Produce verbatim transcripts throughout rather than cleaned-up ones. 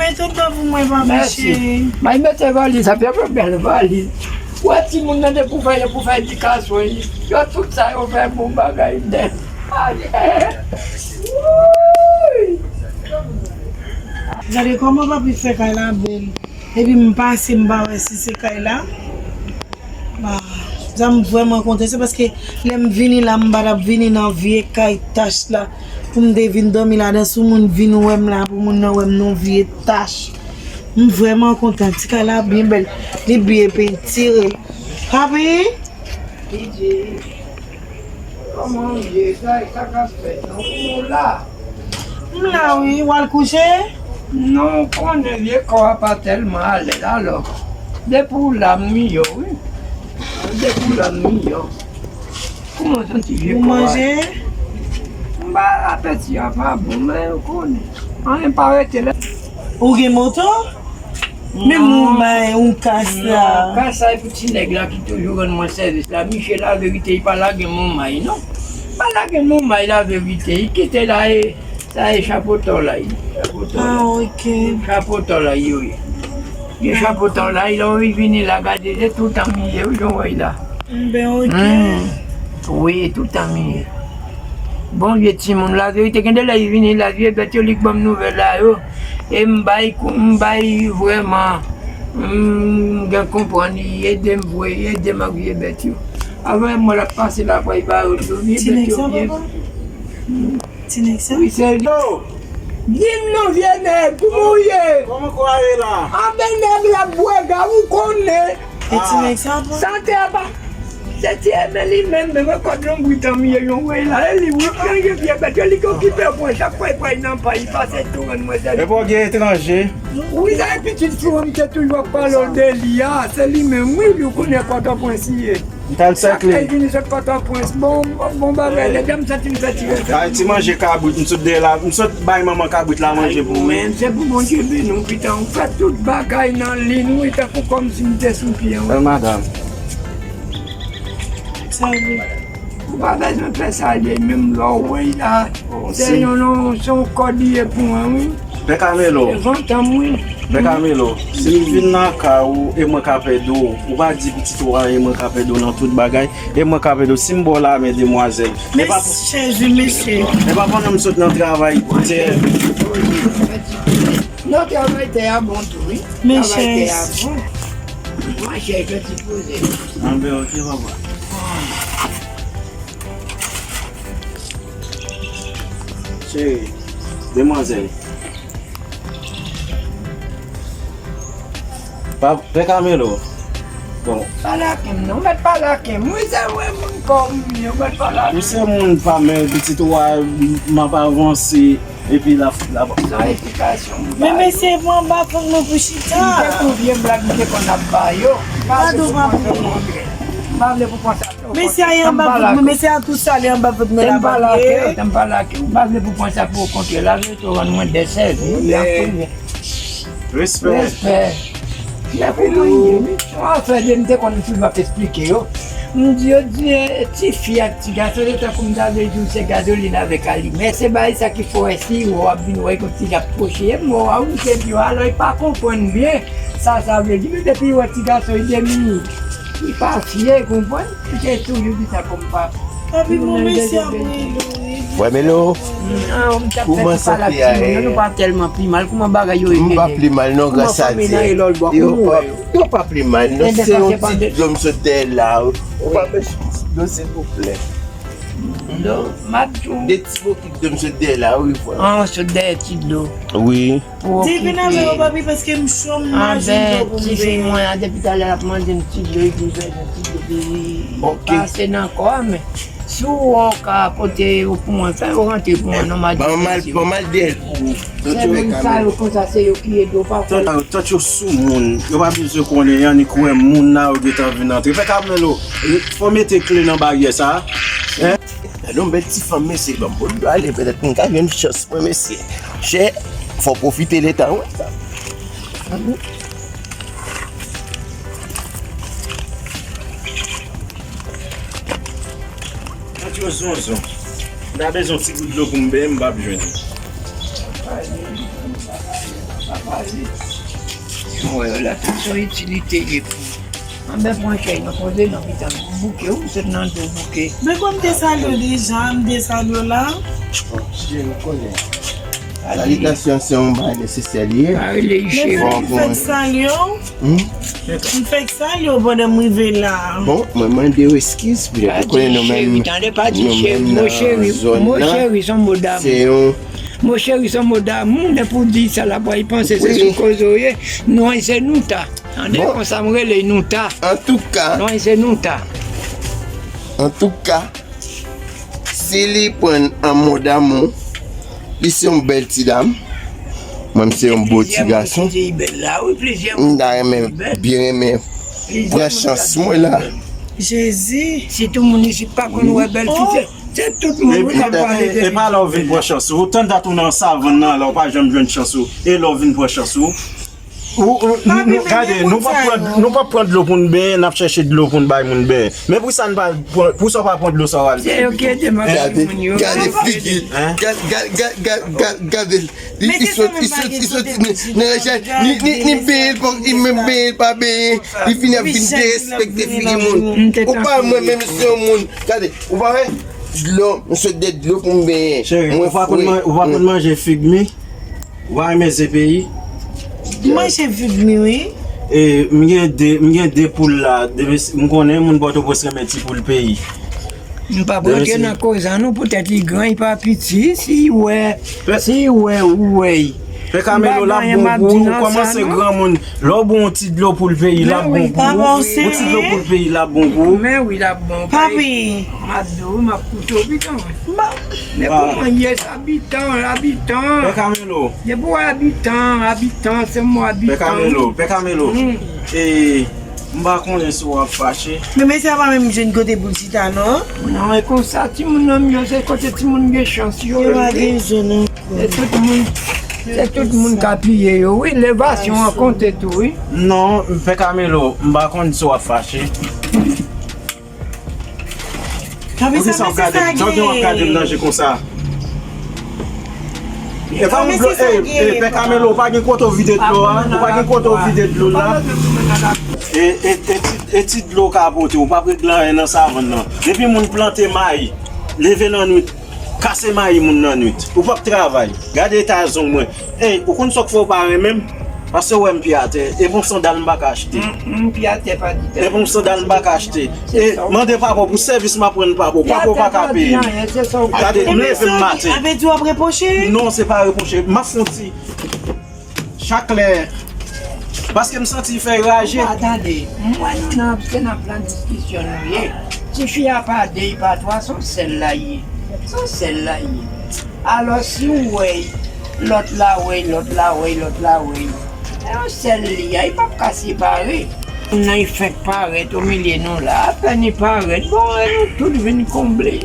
Mete dlo pou mwen, papi cheri. Mèsi. May mete valiz, sa fè yon bèl valiz. Wè timoun nan depi w fè, depi w fè edikasyon, yo tout sa yo fè bon bagay dèyè. Gade kòman papi fè kay la bèl. Epi m pase, m pa wè si se kay la. Ah, sa m vrèman kontan. Se paske lè m vini la, m pa t ap vini nan vye kay tach la. Pou m te vin dòmi ladan, sou moun vin wè m la, pou moun nan wè m nan vye tach. M vrèman kontan. Ti kay la byen bèl. Li byen pentire. Papi? Kòman w ye? Sa, sa k ap fèt? Non, ou la? M la wi, w al kouche? Non, ou konnen vye kò a pa tèlman alèz alò. Depi w la, m miyò wi. Depi w la, m miyò. Kòman w santi vye kò a? Ou manje? M pa, apeti a pa bon, men ou konnen. Anyen pa rete la. Ou gen moto? Men moumay, ou kas la. Non, kas la e pou ti nèg la ki toujou rann mwen sèvis la. Miche laverite, li pa lage moumay non. Pa lage moumay laverite, li kite la e, sa e chapo tòlay. Chapo tòlay. Ah, ok. Chapo tòlay yo ye. Gen chapo tòlay, lè w vini la, gade, se toutan m ye, wi, jan w wè la. Ben, ok. Hmm. Wi, toutan m ye. Bon vye timoun, laverite, gen de lè li vini la, vye bèt yo, li k ban m nouvèl la yo. E m bay kou, m bay vrèman, m gen konprann li, ede m vwe, ede m ak vye bèt yo. Avè mwen l ap pase la, pral ba yo dlo, vye bèt yo byen. Ti nèg sa? Wi, se li. Yo, di m non, vye nèg, kouman w ye? Kòman kò a ye la? Anben nèg la bwè gav, ou konnen. E ti nèg sa, papa? Sante a pa. Se ti Emen li menm, menm kòd lonbrit an m ye, yon wè la. E li, wi, yon vye bèt, li k okipe pwen, chak fwa li pral nan pa, li pase tou rann mwen sèvis. Epi w gen etranje? Wi, sa e pitit fi w an, m te toujou ap pale w de li a. Se li menm, wi, li, ou konnen Pòtoprens li ye. M t al sèkle. Chak lè l vini sot Pòtoprens, bon, bon bagay, lè dam santi m fè ti rete. Ay, ti manje kabrit, m sot dèyè la, m sot bay manman kabrit la manje pou mwen. Ay, men se pou Bondye beni w, pitan, ou fè tout bagay nan liy, wi, tankou kòmsi m te sou pye, wi. Bèl madanm. Salye. Ou pa bezwen fè salye, menm lè w wè l la. Se yon, se yon kòd li ye pou mwen, wi. Pè Kamelo. Se vantan m, wi. Pè Kamelo, si m vin nan kay ou e mwen k ap ede w, ou pa di pitit ou a e mwen k ap ede w nan tout bagay, e mwen k ap ede w, si m ba w lamen, demwazèl. Men chèz wi, mesye. E pa pandan m sot nan travay tè. Non, travay tè a bon tou, wi. Men travay tè a bon. Mwen chèz, fè ti poze. Anben, ok, papa. Cheri, demwazèl. Pa, pè Kamelo. Bon. Pa lake m non, mèt pa lake m. Wi, se vre moun kòm m ye, mèt pa lake m. Ou se moun pa men pitit ou a, m ap avanse. Epi la, la, la. Sa edikasyon. Men mesye, pran anba vant mwen pou chita. M te kou vye blag m te konn ap ba yo. Gade w pa vle. M pa vle pou konsa. Mesye a anba vant mwen, mesye a tou sale anba vant mwen la, pa vle. Tè m pa lake, tè m pa lake. M pa vle pou konsa pou kontre la, vle tou rann mwen dèsèvi. Respè. Respè. Lè pou mwen ye, wi. Yon afè de m te konn toujou ap esplike yo. M di yo, di, eh, tifi ak ti gason, se tankou m ta vle di w se gazolin avèk alimè. Se bagay sa ki fè w wè si w ap vin wè yon ti jan pwoche m, w a ou se di w, alò, li pa konprann byen sa sa vle di. Men depi l wè ti gason, li demi, li pa fye, konprann? Li te toujou di sa kòm pa. Papi, bon, mesye ap rele w, wi. Wè, Melo. Kouman sante a ye? Nou pa tèlman pi mal. Kouman bagay yo ye? M pa pli mal, non, gras a Dye. Yo pa, yo pa pli mal, non. Se yon ti dlo m sot dèyè la. Ou pa bezwen ti dlo, silvouplè. Dlo, m ap di w. De ti bokit dlo m sot dèyè la, wi, frè. An, sot dèyè ti dlo. Wi. Pou okipe. Di vin avè yo, papi, paske m cho, m mache dlo pou m byen. Anben, tifi mwen an, depi talè l ap mande m ti dlo, li di l bezwen ti dlo pou li pase nan kò a, men si w wè w ka pote yo pou mwen, fè yo rantre pou mwen non, m a di. Ban m al, ban m al dèyè l pou ou. Se moun sa yo konsa, se yo ki ede w, pa fè. Tant, tant yo sou moun, yo pa bezwen konnen, annik wè moun nan yo gentan vin antre. Fè Kamelo, fò mete kle nan baryè sa a. Hein? Gade yon bèl ti fanm, mesye, ban m pot dlo ale, petèt m ka jwenn chans mwen, mesye. Chè, fò pwofite letan, wi. Gade yon zonzon. M ta bezwen yon ti gout dlo pou m benyen, m p ap jwenn li. Mwen wè yo la, tout se yon itilite l ye pou mwen. Anben pran chèy nan poze nan mitan bouke, ou sot nan do bouke. Men kòm m te salye w deja, m te salye w la. Bon, cheri, ou konnen. Salitasyon se yon bagay nesesè li ye. Pa rele li cheri. Men m fèk salye w. Hmm? M fèk salye w pandan m rive la. Bon, mwen mande w eskiz, poutèt ou konnen nou menm, nou menm nan zòn nan, se yon Mo cheri se yon mo damou. Lè pou w di sa la, pou y panse se sou koze w ye. Non, se nou ta. Tande konsa m rele nou ta. Antouka. Non, se nou ta. Antouka, si li pran an mo damou, li se yon bèl ti dam. Mwen, m se yon bo ti gason. M ta renmen, byen renmen pran chans mwen la. Jezi. Si tout moun isit pa konn wè bèl fi, se Se tout moun wi k ap pale de li. E pa lè w vin pran chans ou. Tann dat ou nan savann nan la, ou pa janm jwenn chans ou. E lè w vin pran chans ou. Ou, ou, nou, nou, gade, nou p ap pran, nou p ap pran dlo pou n benyen, n ap chèche dlo pou n bay moun benyen. Men pou sa n pa pran, pou sa w pa pran dlo sa w al benyen pito. Se yo ki ede m ap bay moun yo. Gade, gade figi l. Gade, gade, gade, gade, gade, gade, gade l. Li, li sot, li sot, li sot nan rejè. Ni, ni, ni benyen l pa, li menm benyen l pa benyen. Li vin ap vin derespekte figi moun. Ou pa mwen menm se yon moun. Gade, ou pa wè? Dlo, m sot de dlo pou m benyen. Cheri, ou pa konn man-, ou pa konn manje fig mi? Ou pa renmen ze peyi? M manje fig mi, wi. E, m gen de, m gen de poul la. Depi, m konnen moun Pòtoprens renmen ti poul peyi. M p ap rantre nan koze an non, poutèt li gran, li pa piti. Si wè, si wè, ou wè. Pè Kamelo, l ap bon pou ou. Ou kòmanse granmoun. Lè w bon yon ti dlo pou l peyi, l ap bon pou ou. Yon ti dlo pou l peyi, l ap bon pou ou. Men wi, l ap bon. Papi. M ap di w, m ap koute w, piton. Men kòman ye sa, bitan, abitan? Pè Kamelo. Depi w abitan, abitan, se mo abitan. Pè Kamelo, Pè Kamelo. E, m pa konnen si w ap fache. Men mesye a pa menm jwenn kote pou l chita, non? Non, e konsa, timoun nan m yo, se kote timoun gen chans yo. Yo pa gen jwenn ankò. Se tout moun, se tout moun k apiye yo, wi. Levasyon an konte tou, wi. Non, Pè Kamelo, m pa konn si w ap fache. Poukisa w ap gade m? Sa w gen w ap gade m nan je konsa? E pa yon dlo, e, e, Pè Kamelo, ou pa gen kote w vide dlo a? Ou pa gen kote w vide dlo la? E, e, e ti, e ti dlo w ka pote, ou p ap regle anyen nan savann nan. Depi moun plante mayi, leve nan nwit, kase mayi moun nan nwit. Ou p ap travay. Gade eta zong mwen. Ey, ou konn sa k fè w pa renmen m? Paske w wè m pye atè. E bon sandal m pa ka achte. M, m pye atè pa di tèt. E bon sandal m pa ka achte. E mande papa w pou sèvis m ap rann papa w. Papa w pa ka peye m. Gade, m leve m maten. Sa vle di w ap repwoche? Non, se pa repwoche. M ap fè yon ti chak lè. Paske m santi fèy raje. Ou pa tande. M wè nou nan, se nan plan diskisyon nou ye. Tifi a pa de, pa twa, se yon sèl la ye. Se yon sèl la ye. Alò, si w wè, lòt la wè, lòt la wè, lòt la wè. Se yon sèl li a, li p ap ka separe. Moun nan, li fenk parèt omilye nou la. Apèn li parèt, bon, e nou tout vin konble.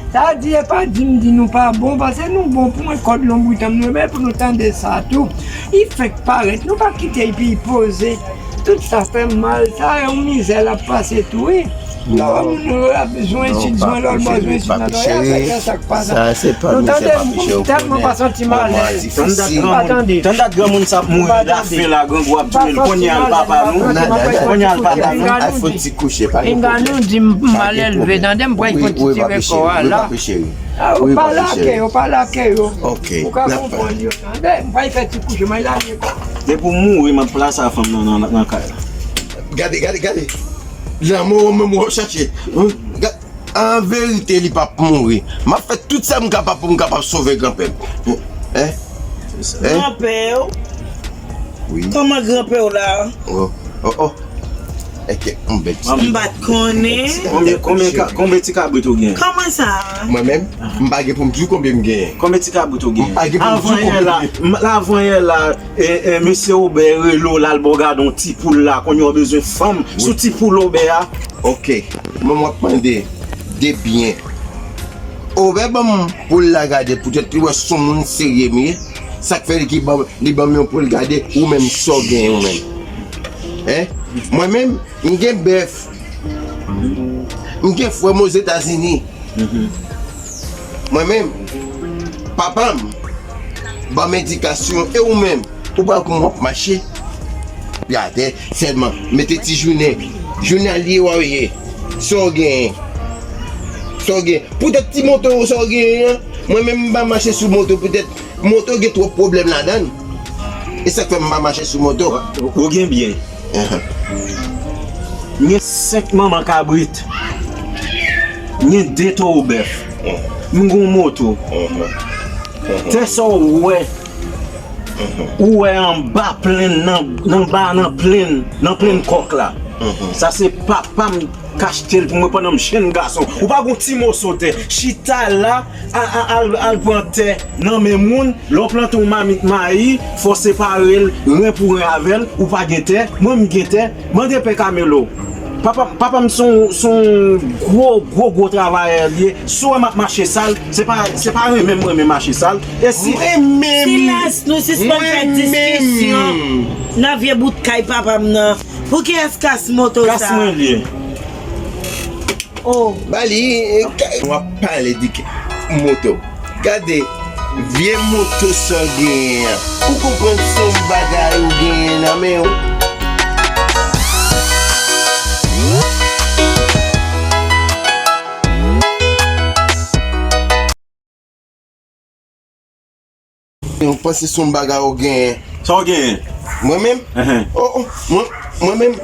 Sa di, e pa di m di nou pa bon, paske nou bon pou mwen, kòd lonbrit an m renmen pou nou tande sa tou. Li fenk parèt, nou pa kite epi li poze. Tout sa fè m mal, sa yon mizè l ap pase tou, wi. Lè w wè moun yo ap zwen isit, zwen lòt bò, zwen isit nan dòyè, sa fè sa k pa sa. Nou tande, m tèlman pa santi m alèz. Tann dat granmoun, tann dat granmoun sa ap mouri lafen la, grangou ap touye l, kounye a l papa nou, kounye a l papa nou. Al fè yon ti kouche, pa gen pwoblèm. Pinga nou di m mal elve, tande m pral fè yon ti tire kò a la. Ou pa lage yo, pa lage yo. Ou ka konprann yo, tande m pral fè ti kouche, m al lage kò. Depi w mouri, m ap plase a fanm nan, nan, nan kay la. Gade, gade, gade. Lanmò w menm w ap chache. An verite, li p ap mouri. M ap fè tout sa m kapab pou m kapab sove granpè m. Hein? Granpè w? Wi. Kòman granpè w la? Oh, oh, oh. Èske yon bèl ti... M pa t konnen. Konbyen, konbyen ka-, konbyen ti kabrit ou gen? Kòman sa? Mwen menm, m pa gen pou m di w konbyen m genyen. Konbyen ti kabrit ou gen? M pa gen pou m di w konbyen m genyen. Avanyè la, m, avanyè la, e, e, mesye Obè rele w, l al ba w gade yon ti poul la, kounye a w bezwen fanm sou ti poul Obè a. Ok. Mwen, m ap mande de byen. Obè ban m poul la gade, poutèt li wè se yon moun serye m ye. Sa k fè li ki ban, li ban m yon poul gade, ou menm sa w gen ou menm. Hein? Mwen menm, m gen bèf. M gen frè m Ozetazini. Mwen menm, papa m ban m edikasyon, e ou menm? Ou pa konn w ap mache. Pi atè, sèlman, mete ti jounen. Jounen al ye, w a wè. Sa w genyen? Sa w genyen? Poutèt ti moto sa w genyen an, mwen menm m pa mache sou moto, poutèt moto gen twòp pwoblèm ladan l. E sa k fè m pa mache sou moto. Ou gen byen. Ahan. M gen senk manman kabrit. M gen de towo bèf. M gen yon moto. Tè sa w wè. Ou wè anba plenn nan, nan ba nan plenn, nan plenn kòk la. Sa se papa m k achte l pou mwen pandan m jenn gason. Ou pa gon ti moso tè. Chita la, a, a, al, al pran tè nan men moun. Lè w plante yon mamit mayi, fò w separe l, ren pou ren avè l. Ou pa gen tè, mwen m gen tè. Mande Pè Kamelo. Papa, papa m se yon, se yon gwo, gwo, gwo travayè li ye. Si w wè m ap mache sal, se pa, se pa renmen m renmen mache sal. E si Mwen menm, Silans, nou sispann fè mwen diskisyon menm. Nan vye bout kay papa m nan. Pou kiyès kas moto Kas sa? Mwen li ye. Oh. Ba li, eh, ka- w ap pale de k- moto. Gade, vye moto sa w genyen an. Ou konprann se yon bagay ou genyen nan men w. Ou panse se yon bagay ou genyen? Sa w genyen? Mwen menm? Enhen. Oh, oh, mwen, mwen menm,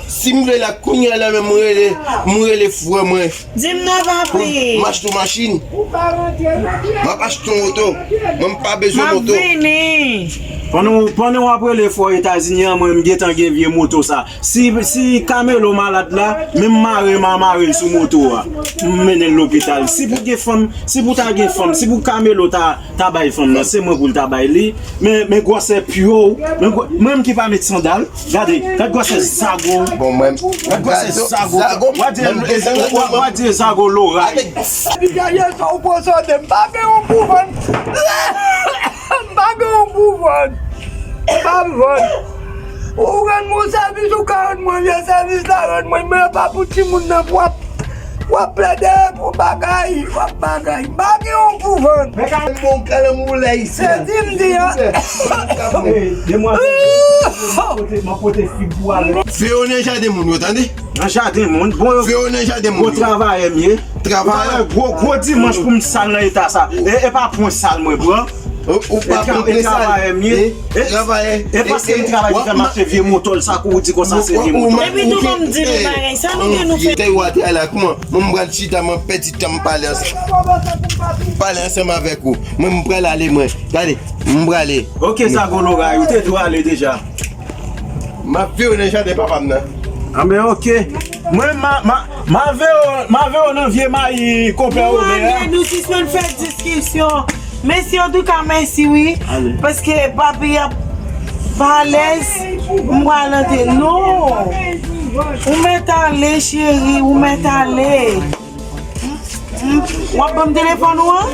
si m vle la kounye a la menm, mwen rele, mwen rele frè mwen. Di m non, papi. M achte yon machin. M ap achte yon moto. Mwen, m pa bezwen moto. M ap vini. Pandan w, pandan w ap rele frè Etazini an, mwen, m gentan gen vye moto sa. Si, si Kamelo malad la, menm mare m a mare l sou moto a. M mennen l lopital. Si pou gen fanm, si pou ta gen fanm, si pou Kamelo ta, ta bay fanm nan, se mwen pou l ta bay li. Men, men gwosè pye w, men gwo-, mwen menm ki pa met sandal, gade, gad gwosè zago. Bon, mwen, gad gwosè zago. Zago, w a di, w a, w a di zago loray. Degaje sa w pran sante, m pa gen yon pou vann. M pa gen yon pou vann. M p ap vann. Ou rann mwen sèvis, ou ka rann mwen vye sèvis la, rann mwen, men pa pou timoun nan, w ap, w ap plede pou bagay, w ap bagay. M pa gen yon pou vann. Men ka bon kalanm ou la isi. Se di m di an. Hey, demwazèl, mwen pote, mwen pote fig pou ale. Fè yo nan jaden moun yo, tande? Nan jaden moun. Bon, yo, fè yo nan jaden moun yo. Bon travayè m ye. Travayè. Gwo, gwo dimanch pou m sal nan eta sa. E, e pa pwen sal mwen pran. Ou, ou pa pran pwen sal. E travayè m ye. E, e travayè. E paske m travay ki fè m achte vye moto l sa kou ou di konsa se vye moto. Epi tou ban m di nou bagay. Sa nou gen nou fè. Tèy ou atè a la, kouman? Mwen m pral chita, mwen pèdi tan m pale ansanm. Pale ansanm avèk ou. Mwen m pral ale mwen. Gade, m prale. Ok, zago loray, ou te dwe ale deja. M ap vire nan jaden papa m nan. Anben, ok. Mwen, ma, ma, ma vire, ma vire nan vye mayi konpè Omer a. Nou ale, nou sispann fè diskisyon. Mesye, antouka, mèsi, wi. Ale. Paske papi ap pa alèz, m pral antre. Non. Ou mèt ale, cheri, ou mèt ale. W ap ban m telefòn ou an?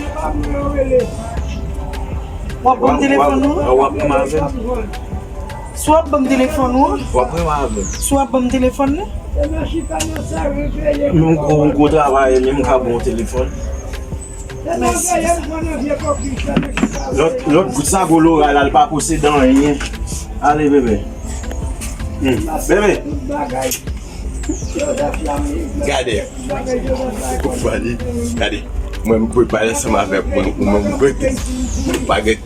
W ap ban m telefòn ou an? W ap ban m avè m. Si w ap ban m telefòn ou an? W ap ban m avè m. Si w ap ban m telefòn nan? M gwo, m gwo travayè, men m ka ba w telefòn. Mèsi. Lòt, lòt bout zago loray la, l pa posede anyen. Ale, bebe. Hmm. Bebe. Gade. Gade. Mwen, m pral pale ansanm avèk mwen, ou menm, ou pa gen.